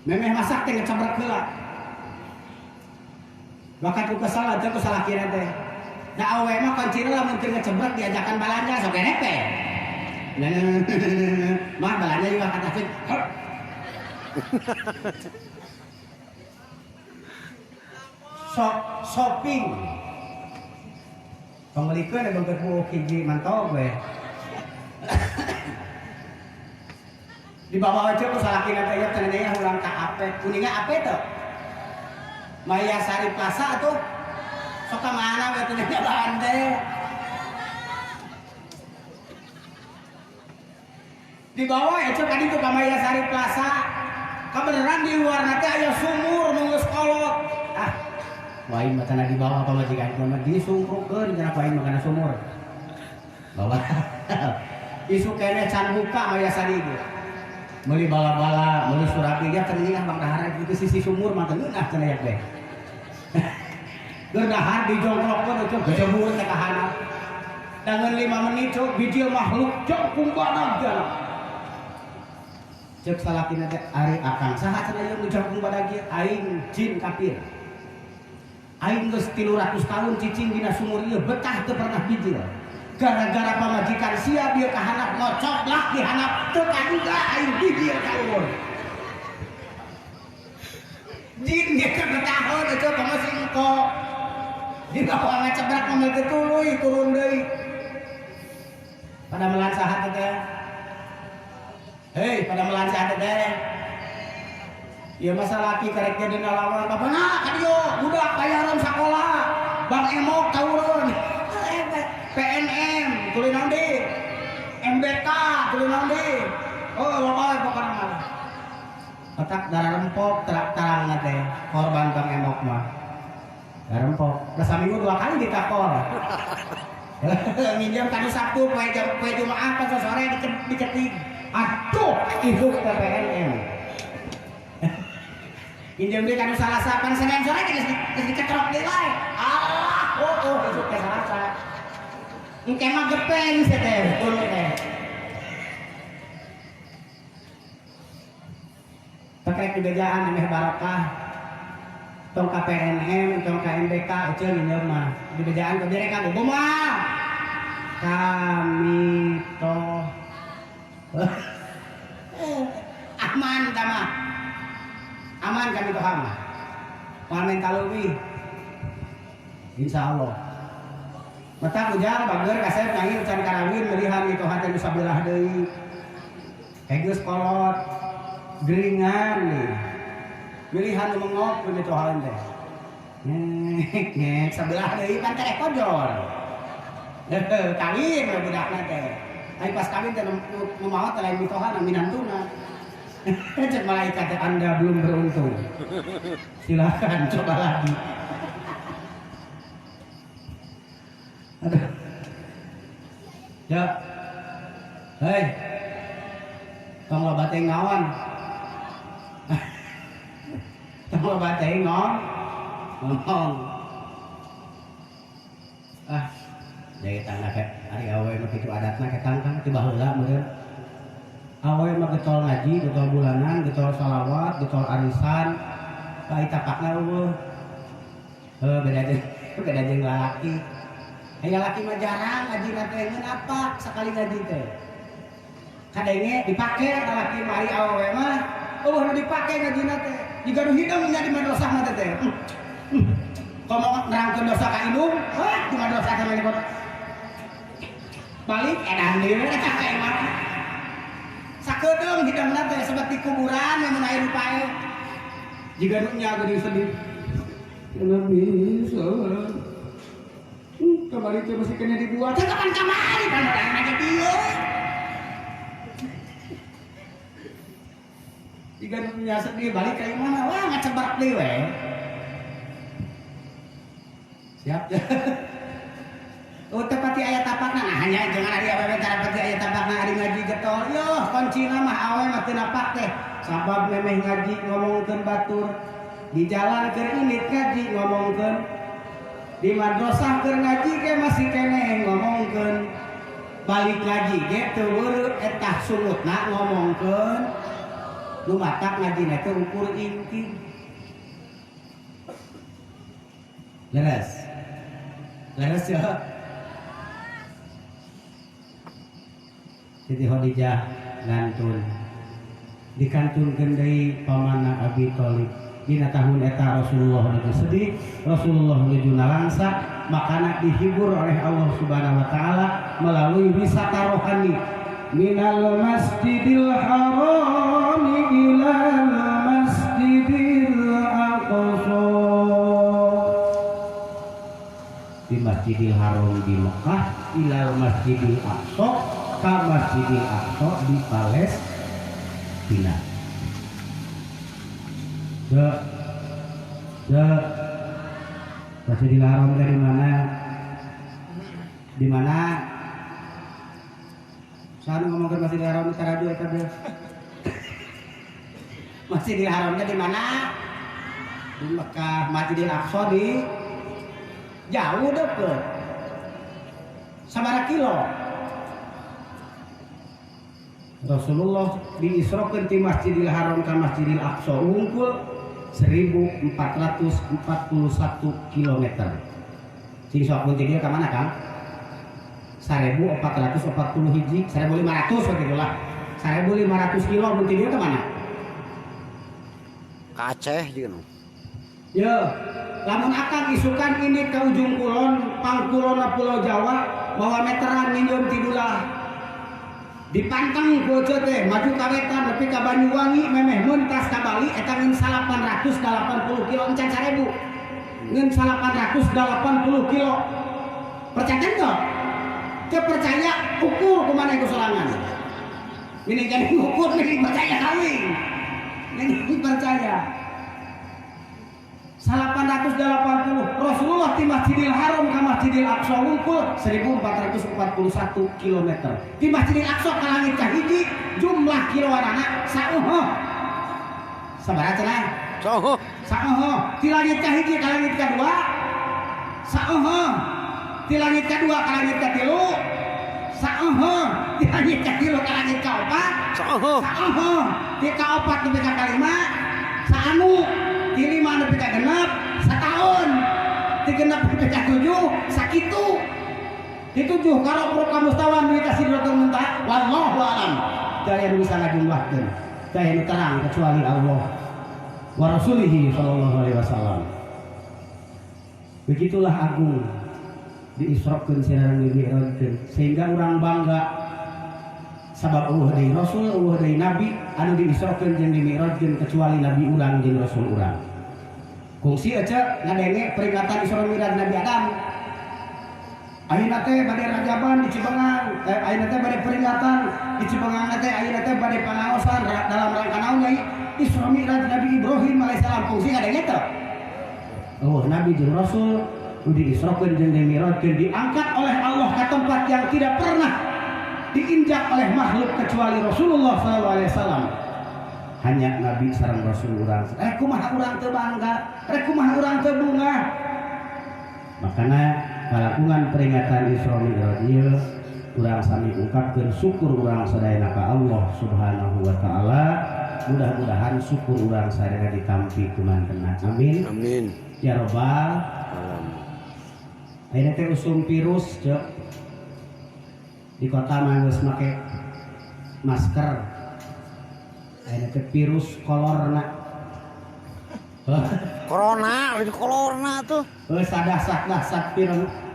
Memeh masak teh ngecebrek heula. Bakat ku kesel aja ku salakina teh. Da awewe mah kuncina lamun keur ngecebrek diajakan balanja sok repe. Mah balanja juga kata sih. Sok shopping. Pangmelikeun da beungeut buuk hiji mantog we. Dibawa aja ku salakina teh nya cenah urang ka Ape. Kuninga Ape teu? Maya Sari Plaza atuh. Sok ka mana we teh nyobaan teh. Dibawa ya cek tadi tuh ka Mayasari Plaza. Kabeneran di luar nanti aya sumur nu geus kolot. Ah, wae mah cenah dibawa pamajikan mah disungkrukeun cenah ku aing mah kana sumur. Bawa. Isu keneh can buka Mayasari ge. Meuli bala-bala, meuli surabi ya teu ngeunah Bang Dahar itu sisi sumur mah teu ngeunah cenah ya teh. Keur dahar dijongkrokkeun cuk gejebur teh ka handap. Dangeun 5 menit cuk bijil makhluk jongkung badag jalan. Cek salakina teh ari akang saha cenah ieu nu jongkung badag ieu aing jin kafir. Aing geus 300 tahun cicing dina sumur ieu betah teu pernah bijil. Gara-gara pamajikan sia dia ka handap ngocoblak di handap teu kaduga aing bijil ka luhur. Jin ge teu betahun teu pamasin engko. Dibawa ngacebrak ngomel teu tuluy turun deui. Pada melan saha teh? Hei, pada melan saha teh? Ieu mah salaki karek jadi nalawan bapana ka dieu budak bayaran sakola. Bang Emok tawureun. PNM tuluy naon deui? MBK tuluy naon deui? Oh, loba pokona mah. Otak darah rempok tarang teh korban Bang Emok mah. Darah rempok. Lah saminggu 2 kali ditakor. Nginjem kanu Sabtu poe jam poe Jumaah pas sore diceting. Aduh, hidup ke PNM. Nginjem deui kanu Salasa pan Senin sore geus dicetrok deui wae. Allah, oh hidup ke Salasa. Engke mah gepeng sia teh, kulo teh. Pakrek dibejaan ameh barokah. Tong ka PNM, tong ka MBK eceu nginjem mah. Dibejaan ka bere ka kumaha? Kami toh aman tama. Aman kami toh mah. Moal minta leuwih. Insyaallah. Mata ujang bager kasep nangin can karawin melihan mitoha teh nu sabelah deui. Geus kolot geringan nih. Milihan nu mengok ku mitoha teh. Ngek ngek sabelah deui pan tereh kojol. Kawin we budakna teh. Ai pas kawin teh nu maot teh lain mitoha na minantuna. Cek malaikat teh Anda belum beruntung. Silakan coba lagi. Aduh. Ya. Hei. Tong loba teh ngawan. Tong loba teh ngomong. Ah, jadi tangga kayak ari awe mah kitu adatna ketang kan ti baheula meureun. Awe mah getol ngaji, getol bulanan, getol salawat, getol arisan. Ai tapakna eueuh. Heuh beda jeung lalaki. Aya laki mah jarang ngaji teh ngeun apa sakali ngaji teh. Kadenge dipake lalaki mah ari awewe mah eueuh nu dipake ngajina teh. Jiga nu hideung nya di madrasah mah teh. Komo nerangkeun dosa ka indung, heuh di madrasah teh mah balik edan deui we ka imah. Sakedeung hideungna teh seperti kuburan mun aya nu pae. Jiga nu nya geuning sedih. Nabi sallallahu kamari teh masih kena dibuat. Teh kapan kamari pan urang aja dieu. Jika nu nya sedih balik ka imah wah ngacebrak deui we. Siap. Oh teh pati aya tapakna nah hanya jangan ari awewe tara pati aya tapakna ari ngaji getol. Yoh kuncina mah awe mah teu napak teh. Sabab memeh ngaji ngomongkeun batur. Di jalan keur indit ngaji ngomongkeun. Di madrasah keur ngaji ge masih keneh ngomongkeun. Balik ngaji ge teu weureu etah sungutna ngomongkeun. Nu matak ngajina teh ukur inti. Leres. Leres ya. Siti Khadijah ngantun. Dikantunkeun deui pamanna Abi Thalib. Dina tahun eta Rasulullah nuju sedih, Rasulullah nuju nalangsa, makana dihibur oleh Allah Subhanahu wa taala melalui wisata rohani. Minal Masjidil Harami ilal Masjidil Aqsa. Masjidil Haram di Mekah ilal Masjidil Aqsa ka Masjidil Aqsa di Palestina. De Masjidil Haram dari mana? Di mana? Saya ngomong ke Masjidil Haram di Taraju eta teh. Masjidil Haramnya di mana? Di Mekah. Masjidil Aqsa di jauh deket. Sabaraha kilo? Rasulullah diisrokeun ti Masjidil Haram ka Masjidil Aqsa wungkul 1441 km. Sing sok mun ti dieu ka mana, Kang? 1440 hiji, 1500 begitulah. 1500 kilo mun ti dieu ka mana? Ka Aceh jeung. Ya, lamun akang isukan ini ke ujung kulon, pangkulona Pulau Jawa, bawa meteran minjem tidulah. Dipanteng ku ece teh, maju ka wetan nepi ka Banyuwangi memeh mentas ka Bali eta ngeun 880 kilo encan 1000. Ngeun 880 kilo. Percaya teu? Teu percaya ukur kumaha ku sorangan. Ini jadi ukur ini percaya kawin. Ini percaya. 880 Rasulullah di Masjidil Haram ke Masjidil Aqsa wungkul 1441 km. Di Masjidil Aqsa ka langit kahiji jumlah kiloanana saueuh. Sabaraha cenah? Saueuh. Saueuh. Di langit kahiji ka langit kadua saueuh. Di langit kadua ka langit katilu saueuh. Di langit katilu ka langit kaopat saueuh. Saueuh. Di kaopat nepi ka kalima saanu. Di lima nepi ka genep satahun, di genep nepi ka tujuh sakitu, di tujuh karoprok ka mustawan duwi ka sidratul muntaha wallahu alam. Teu aya nu bisa ngajumlahkeun, teu aya nu terang kecuali Allah wa rasulihi sallallahu alaihi wasallam. Begitulah agung diisrokeun sareng dimi'rajkeun sehingga urang bangga sabab eueuh deui rasul eueuh deui nabi anu diisrokeun jeung dimi'rajkeun kecuali nabi urang jeung rasul urang. Kungsi ece ngadenge peringatan Isra Mi'raj Nabi Adam. Ayeuna teh bade rajaban di Cibengang, ayeuna teh bade peringatan di Cibengang teh ayeuna teh bade pangaosan dalam rangka naon nyai Isra Mi'raj Nabi Ibrahim alaihissalam. Kungsi ngadenge teh. Oh, nabi jeung rasul nu diisrokeun jeung dimi'rajkeun diangkat oleh Allah ke tempat yang tidak pernah diinjak oleh makhluk kecuali Rasulullah sallallahu alaihi wasallam. Hanya nabi sareng rasul urang. Kumaha urang teu bangga, rek kumaha urang teu bungah. Makana kalakungan peringatan Isra Mi'raj ieu urang sami ungkapkeun syukur urang sadayana ka Allah Subhanahu wa taala. Mudah-mudahan syukur urang sadayana ditampi ku mantena. Amin. Amin. Ya robbal alamin. Ayeuna teh usum virus, Cek. Di kota mah geus make masker. Ayeuna teh virus kolorna. Corona, itu corona tuh. Sadah-sadah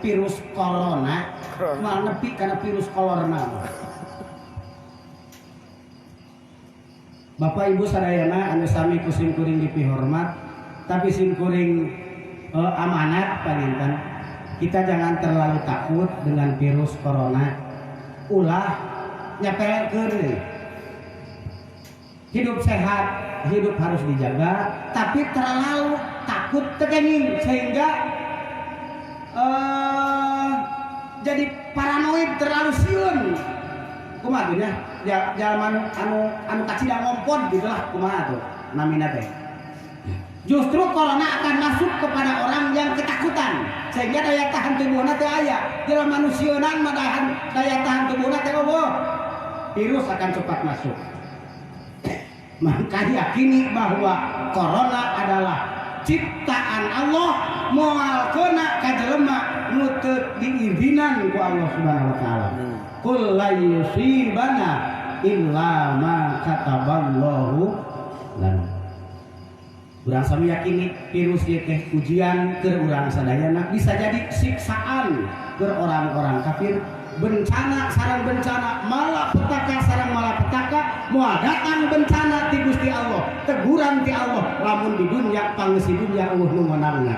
virus corona. Moal nepi kana virus kolorna. Bapak Ibu sadayana anu sami ku sim kuring dipihormat, tapi sim kuring amanat panginten. Kita jangan terlalu takut dengan virus corona. Ulah nyepelekeun deui. Hidup sehat, hidup harus dijaga, tapi terlalu takut tegenging sehingga jadi paranoid, terlalu sieun. Kumaha tuh nya? Jalan anu kacida ngompon gitulah kumaha tuh namina teh. Justru corona akan masuk kepada orang yang ketakutan sehingga daya tahan tubuhna teh aya. Jelema manusieunan mah daya tahan tubuhna teh eueuh. Virus akan cepat masuk. Maka yakini bahwa corona adalah ciptaan Allah, moal kena ka jelema nu teu diizinan ku Allah Subhanahu wa taala. Qul la yusibana illa ma kataballahu lana. Urang sami yakini virus ieu teh ujian keur urang sadayana, bisa jadi siksaan keur orang-orang kafir, bencana sareng bencana, malapetaka sareng malapetaka, moal datang bencana ti Gusti Allah, teguran ti Allah, lamun di dunia pangeusi dunia eueuh nu meunangna.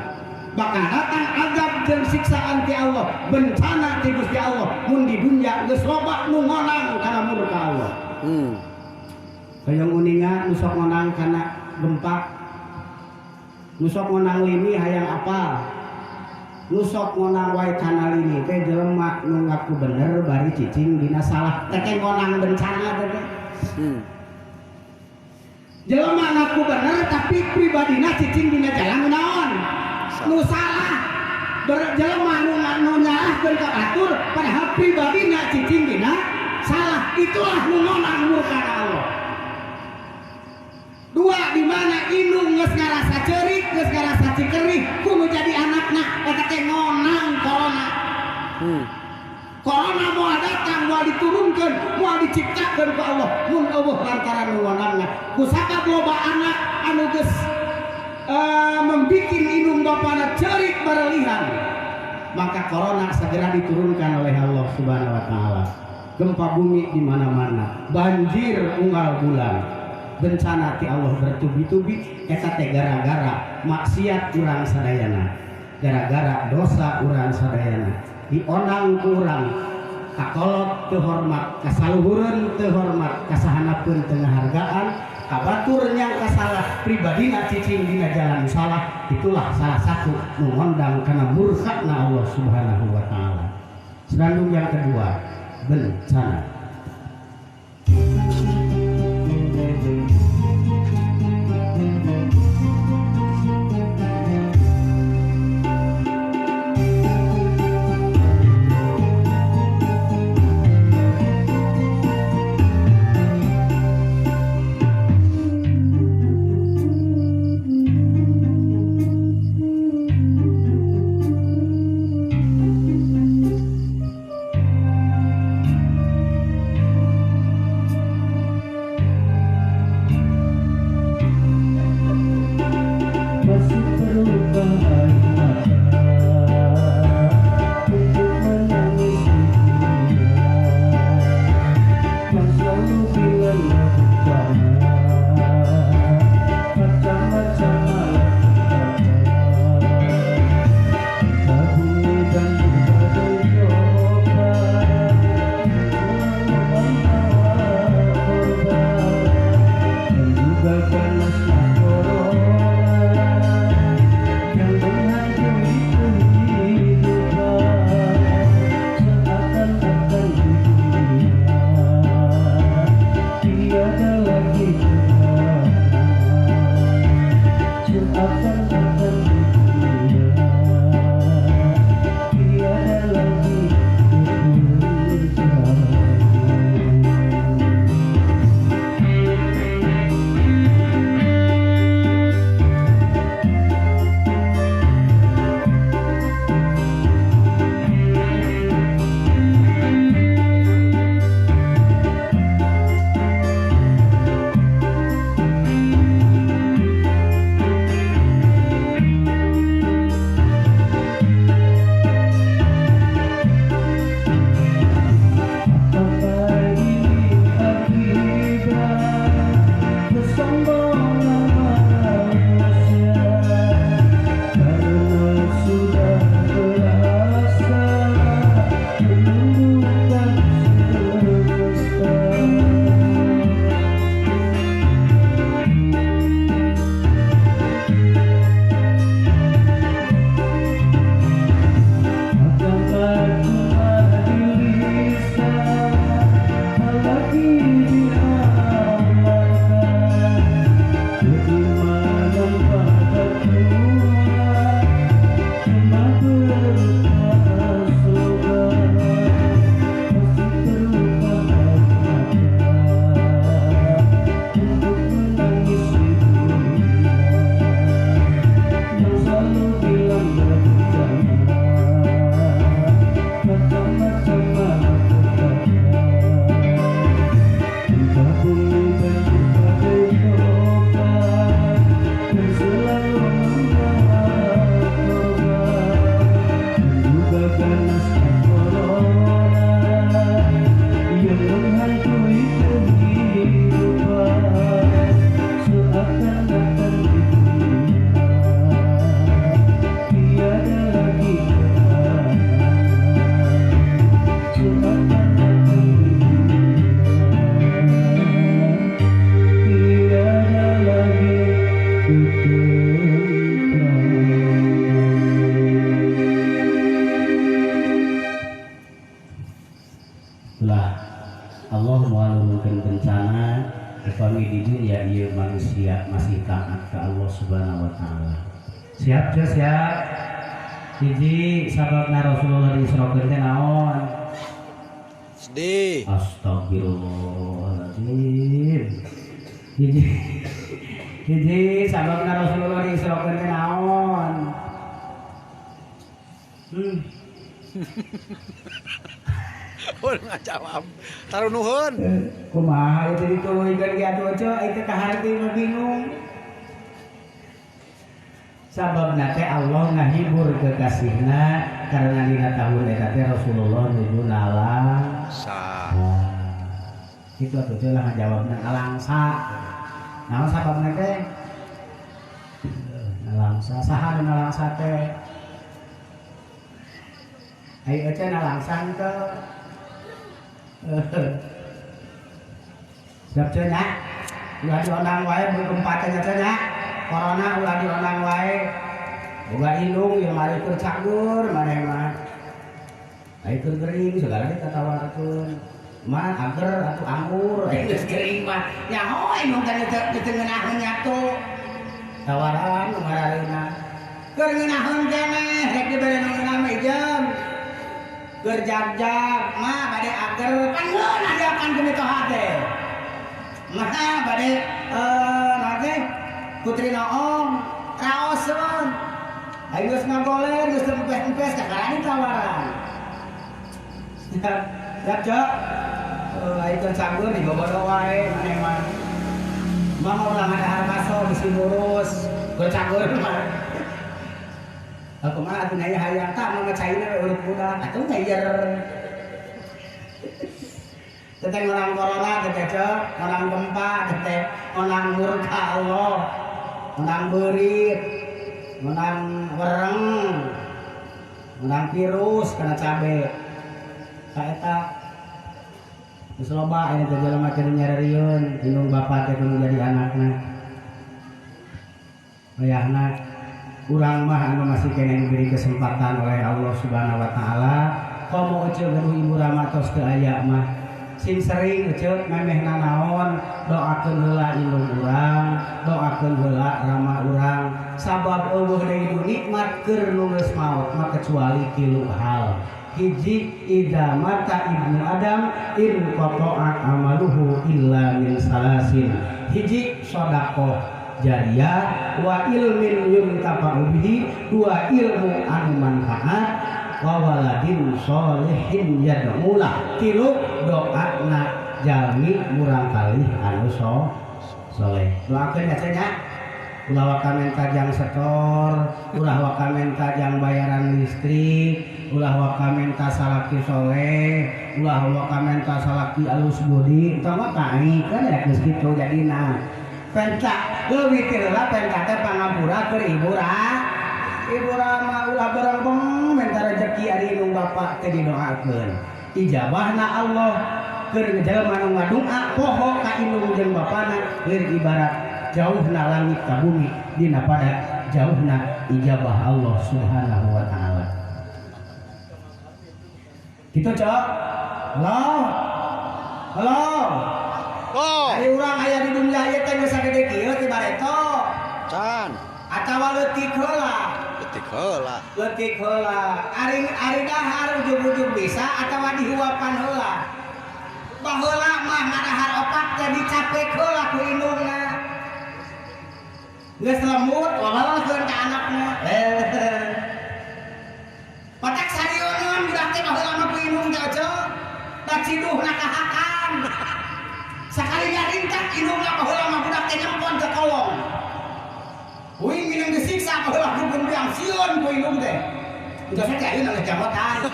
Bakal datang azab jeung siksaan ti Allah, bencana ti Gusti Allah mun di dunya geus loba nu ngonang kana murka Allah. Hoyong uninga nu sok ngonang kana gempa, nu sok ngonang lini hayang apal, nu sok ngonang wae kana lini teh jelema nu ngaku bener bari cicing dina salah teh teh ngonang bencana teh. Jelema ngaku bener tapi pribadina cicing dina jalan naon nu salah. Jelema nu nyalahkeun ka batur padahal pribadina cicing dina salah, itulah nu ngonang murka Allah. Dua, di mana indung geus ngarasa ceurik, geus ngarasa cikerih kudu jadi anakna eta teh ngonang corona. Corona moal datang, moal diturunkeun, moal diciptakeun ku Allah mun eueuh lantaran nu ngonangna. Kusabab loba anak anu geus membikin indung bapana cerik berlihan, maka corona segera diturunkan oleh Allah Subhanahu wa taala. Gempa bumi di mana-mana, banjir unggal bulan, bencana ti Allah bertubi-tubi eta teh gara-gara maksiat urang sadayana, gara-gara dosa urang sadayana, dionang ku urang kakolot teu hormat, kasaluhureun teu hormat, kasahanapeun teu ngahargaan, kabatur nyangka salah pribadina cicing dina jalan salah. Itulah salah satu mengundang kana murkana Allah Subhanahu wa taala. Senandung yang kedua, bencana. Upami di dunia ieu manusia masih taat ka Allah Subhanahu wa taala. Siap teu siap? Hiji sababna Rasulullah diisrokeun teh naon? Sedih. Astagfirullahaladzim. Hiji hiji sababna Rasulullah diisrokeun teh naon? Oh, ngajawab. Taruh nuhun. Kumaha itu dituluykeun ge atuh ceu itu kaharti mah bingung. Sababna teh Allah ngahibur kekasihna karena dina tahun eta teh Rasulullah nuju nalangsa. Itu atuh teh lah ngajawabna nalangsa. Naon sababna teh? Nalangsa saha nu nalangsa teh? Ayo ece nalangsa teu. Siap ceu nya? Ulah diondang wae gempa teh nya ceu nya. Corona ulah diondang wae. Boga indung ieu mari keur cagur maneh mah. Ai keur gering segala ditatawarkeun. Mah ager atuh anggur, geus gering mah. Nyaho indung teh teu ngeunaheun nyatu. Tawaran nu ngarareuna. Keur ngeunaheun keneh rek dibere nu ngeunah mah ijem. Keur jag-jag mah bade ager pan ngeunah diakan ku mitoha teh. Mah bade naon teh? Putri Noong raoseun. Aing geus ngagoler geus empes-empes kakarani tawaran. Siap, Cok. Aing keur canggur dibobodo wae maneh mah. Mah ulah ngadahar baso bisi ngurus. Keur canggur mah. Aku mah atuh nanya hayang tah mah caina we urut budak atuh ngayer. Teteh ngorang corona teteh Cok, ngorang gempa teteh, ngorang murka Allah, ngorang beurit, ngorang wereng, ngorang virus kana cabe. Saeta geus loba ini teh jelema teh nyararieun indung bapa teh kudu jadi anakna. Wayahna urang mah anu masih keneh diberi kesempatan oleh Allah Subhanahu wa taala, komo eceu gaduh ibu rama tos teu aya mah. Sing sering eceu memeh nanaon doakeun heula indung urang, doakeun heula rama urang, sabab eueuh deui nu nikmat keur nu geus maot mah kecuali tilu hal. Hiji idza mata ibnu Adam in qata'a amaluhu illa min salasin. Hiji sedekah jariyah wa ilmin yuntafa'u bihi, dua ilmu anu manfaat, wa waladin sholihin yad'ulah, tilu doana jalmi murang kalih anu soleh. Doakeun ya nya, ulah waka menta jang setor, ulah waka menta jang bayaran listrik, ulah waka menta salaki soleh, ulah waka menta salaki alus budi, tong mah kan rek geus kitu jadina. Penta leuwih ti heula penta teh pangampura keur ibu ibu rama ulah berembeng menta rejeki ari indung bapa teh didoakeun. Ijabahna Allah keur jelema nu ngadua poho ka indung jeung bapana leur ibarat jauhna langit ka bumi dina pada jauhna ijabah Allah Subhanahu wa taala. Kitu Cok. Halo. Halo. Oh. Ari urang aya di dunia ieu teh geus sagede kieu ti bareto. Can. Atawa leutik heula. Leutik heula. Leutik heula. Ari ari dahar ujug-ujug bisa atawa dihuapan heula. Baheula mah ngadahar opat teh dicapek heula ku indungna. Geus lembut wabalkeun ka anakna. Patak sarioneun budak teh baheula mah ku indung teh Cok. Da ciduhna kahakan. Sakali nyaringkat indungna baheula mah budak teh nyempon ke kolong. Uing minang disiksa baheula ku gembyang sieun ku indung teh. Geus teh ayeuna geus jamotan.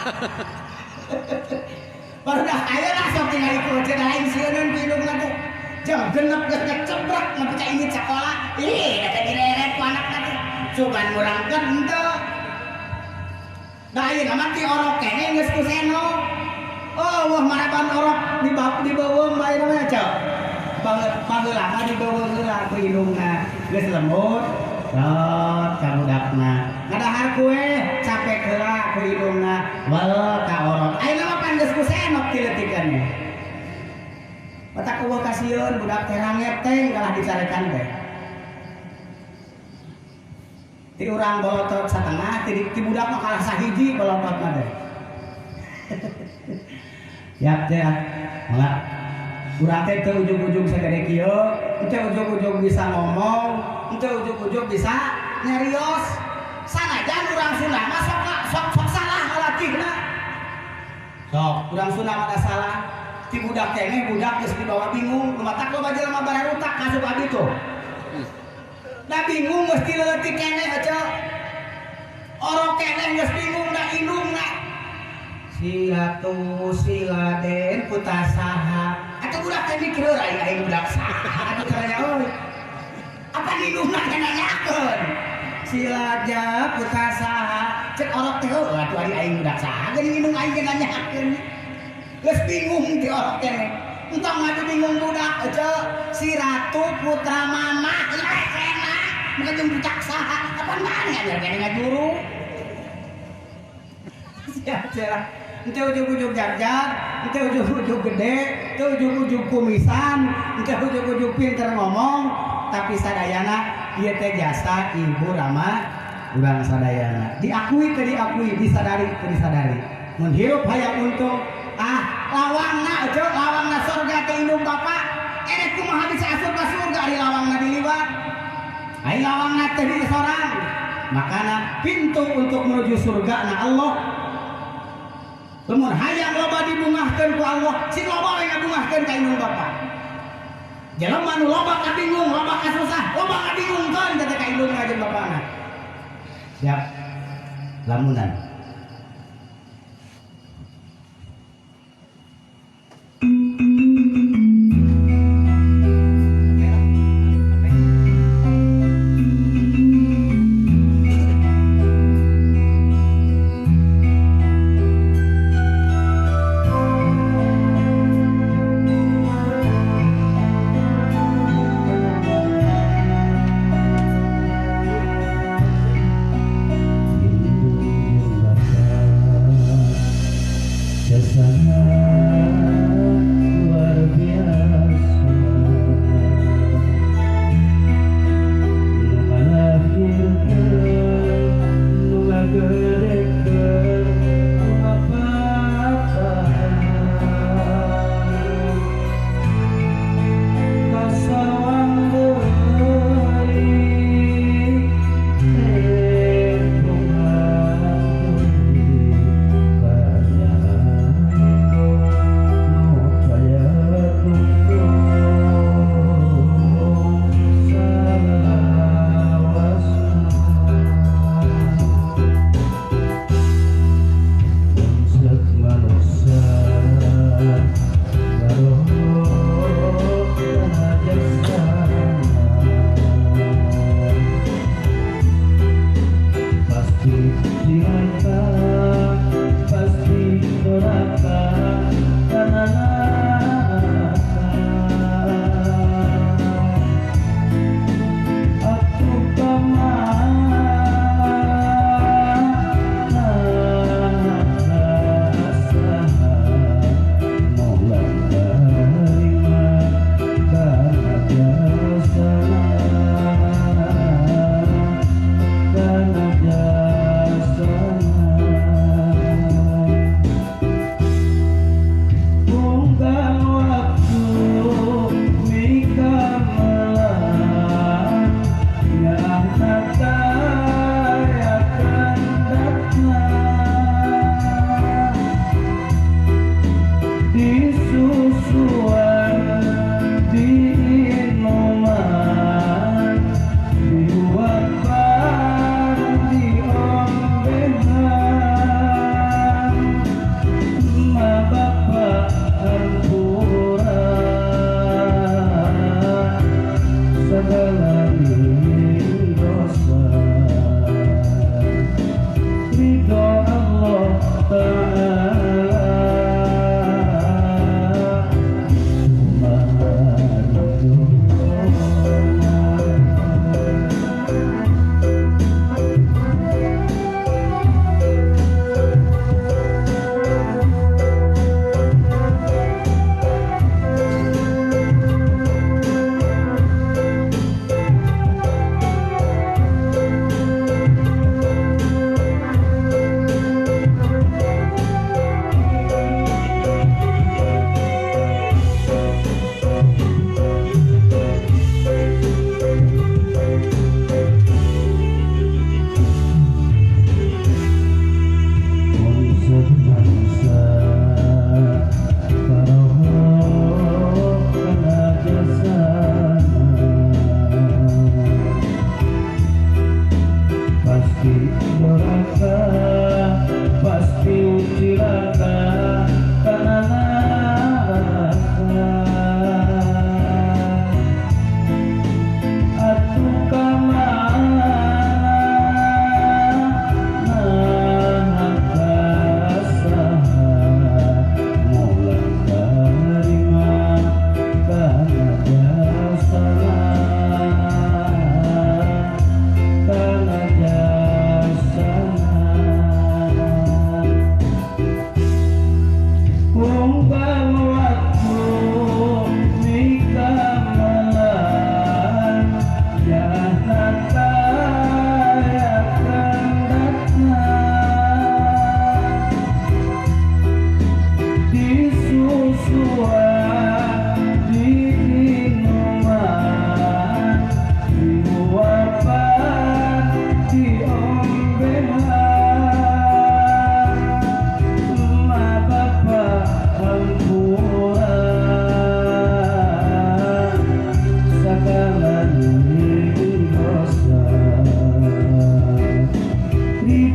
Barudak ayeuna sok tingali ku cenah aing sieuneun ku indungna teh. Jam genep geus ngecebrak nepi ka ingit sakola. Ih, eta direret ku anakna teh. Sugan murangkeun henteu. Da ayeuna mah ti orok keneh geus ku seno. Oh, wah maraban orok di beuweung bae namanya Cok. Baheula mah di beuweung heula ku indungna. Geus lembut, dot ka budakna. Ngadahar kue capek heula ku indungna. Wal ka orok. Ayeuna mah pan geus ku senok ti leutikannya. Matak eueuh kasieun budak teh rangep teh kalah dicarekan teh. Ti urang bolotot satengah, ti budak mah kalah sahiji bolotot mah teh. Siap teh mangga. Urang teh teu ujug-ujug sagede kieu, teu ujug-ujug bisa ngomong, teu ujug-ujug bisa nyarios. Sanajan urang Sunda mah sok salah ngalatihna. Sok, urang Sunda mah salah. Ti budak keneh budak geus dibawa bingung, lumatak loba jelema bararutak kasup abdi tuh. Da bingung geus ti leutik keneh aja. Orok keneh geus bingung da indungna. Silatu siladen puta saha. Atuh budak teh mikir aing aing budak saha atuh caranya euy. Apa indungna teh nanyakeun. Silaja puta saha. Cek orok teh heuh atuh ari aing budak saha geuning indung aing ge nanyakeun. Geus bingung ti orok keneh. Entong ngadu bingung budak aja si ratu putra mamah cenah maka jeung budak saha apa mana ajar keneh ngajuru. Siap cenah. Ente ujug-ujug jagjag, ente ujug-ujug gede, ente ujug-ujug kumisan, ente ujug-ujug pinter ngomong, tapi sadayana ieu teh jasa ibu rama urang sadayana. Diakui teu diakui, disadari teu disadari. Mun hirup hayang untung, ah lawangna eueuh lawangna surga teh indung bapa, erek kumaha bisa asup ka surga ari lawangna diliwat. Ai lawangna teh di sorang. Makana pintu untuk menuju surga na Allah. Lamun hayang loba dibungahkeun ku Allah, sing loba we ngabungahkeun ka indung bapa. Jelema nu loba kabingung, loba kasusah, loba ngabingungkeun teh ka indung jeung bapana. Siap. Lamunan.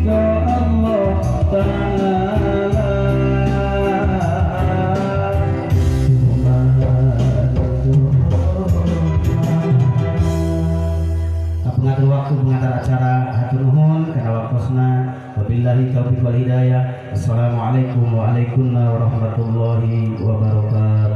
ridho Allah Ta'ala. Pengatur waktu, pengantar acara, hatur nuhun kana waktosna. Wabillahi taufiq wal hidayah. Assalamualaikum warahmatullahi wabarakatuh.